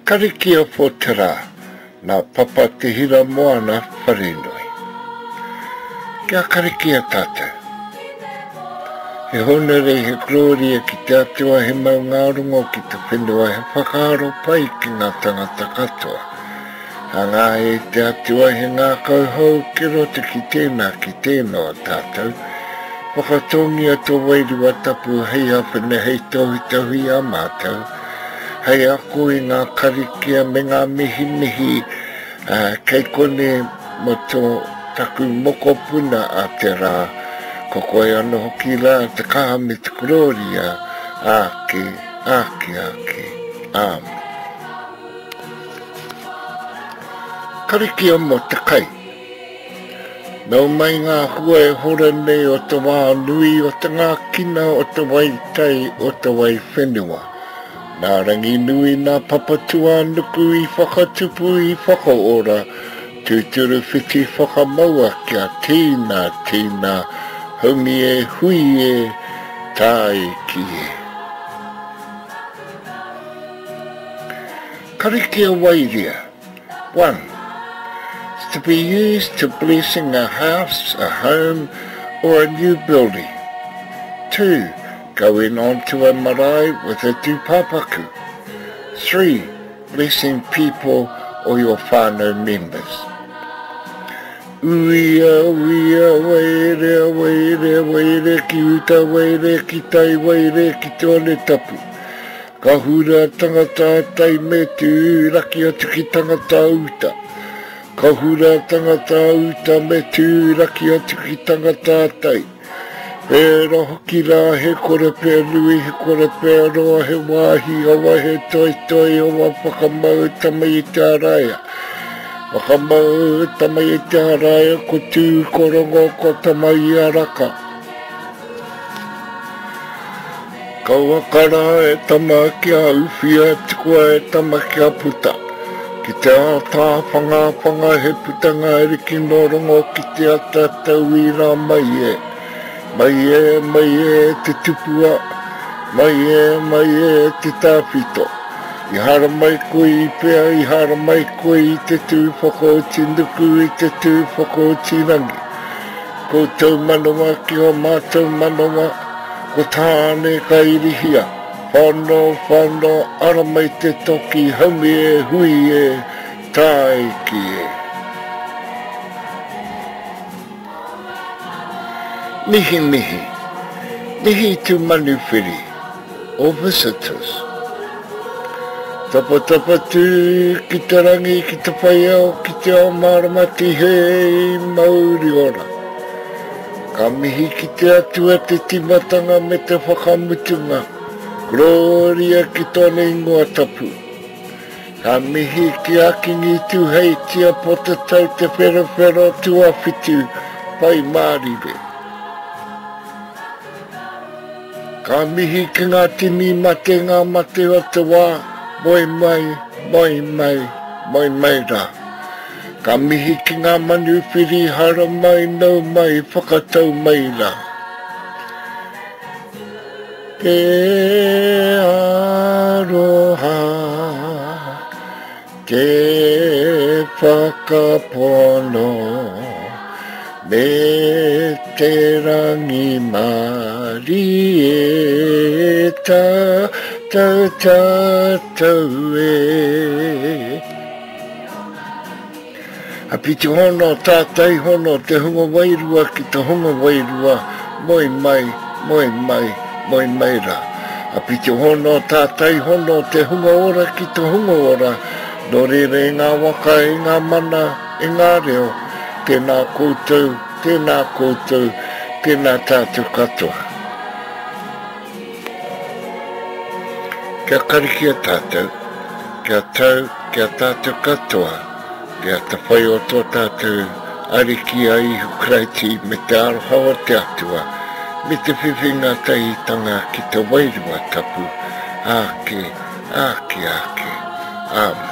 Karikia for te rā, nā Papa Te Hiramoana Wharenui. Kia karikia tātou. He hōnore, he korōria ki te Atua, he maungārongo ki te whenua, he whakaaro pai ki ngā tangata katoa. Hangā e te Atua he ngākau hou ki roto ki tēnā, ki tēnā o tātou. Whakatōngia tō Wairua Tapu hei āwhina, hei tohutohu i a mātou, hei ako i ngā karikia me ngā mihimihi kei konei mō tō taku mokopuna a te rā. Ko koe anō hoki rā te kaha me te korōria, āke, āke, āke. Āmine. Karikia mō te kai. Nau mai ngā hua e hora nei o te wā nui, o te ngākina, o te wai tai, o te wai whenua. Nā Ranginui, nā Papatūānuku i whakatupu, i whakaora, tūturu whiti whakamaua kia tīna, tīna, haumi e, hui e, tāiki e. Karikia Wairia 1. It's to be used to blessing a house, a home, or a new building. 2. Going onto a marae with a tūpāpaku. 3. Blessing people or your whānau members. Uia, uia, waerea, waerea, waerea ki uta, waerea ki tai, waerea ki te one tapu. Ka hura tangata tai me tū raki atu ki tangata uta. Ka hura tangata uta me tū raki atu ki tangata tai. Pērā hoki rā he kore pea nui, he kore pea roa, he wāhi awa, he toetoe awa whakamau tama i te araia. Whakamau tama i te araia ko tū, ko rongo, ko tama i a raka. Kauaka rā e tama kia uwhia, tukua e tama kia puta. Ki te ātāwhangawhanga he putanga ariki nō Rongo ki te ata tauira mai e. Mai e, mai e te tupua, mai e, mai e te tāwhito. I haramai koe i pea, i haramai koe i te tū whakaoti nuku, i te tū whakaoti rangi. Koutou manawa ki ō mātou manawa, ko Tāne ka irihia. Whano, whano, ara mai te toki, haumi e, hui e, tāiki e. Mihimihi, mihi to manuwhiri, or visitors. Tapatapa tū ki te rangi, ki te whai ao, ki te ao mārama tihei mauri ora. Ka mihi ki te Atua te timatanga me te whakamutunga, Gloria ki tōna ingoa tapu. Ka mihi ki a Kingi Tuheitia Potatau Te Wherowhero Tuawhitu Pai Mārire. Ka mihi ki ngā tini mate, ngā mate o te wā, moe mai, moe mai, moe mai rā. Ka mihi ki ngā manuwhiri, haramai, nau mai, whakatau mai rā. Te aroha. Te whakapono me te rangimarie tātou tātou e. A piti hono tātai hono te hunga wairua ki te hunga wairua, moe mai, moe mai, moe mai rā. A piti hono tātai hono te hunga ora ki te hunga ora, nō reira e ngā waka, e ngā mana, e ngā reo, tēnā koutou, tēnā koutou, tēnā tātou katoa. Kia karikia tātou, kia tau, kia tātou katoa, Te atawhai o tō tātou Ariki a Ihu Karaiti me te aroha o te Atua, me te whiwhinga tahitanga ki te Wairua Tapu, āke, āke, āke. Āmine.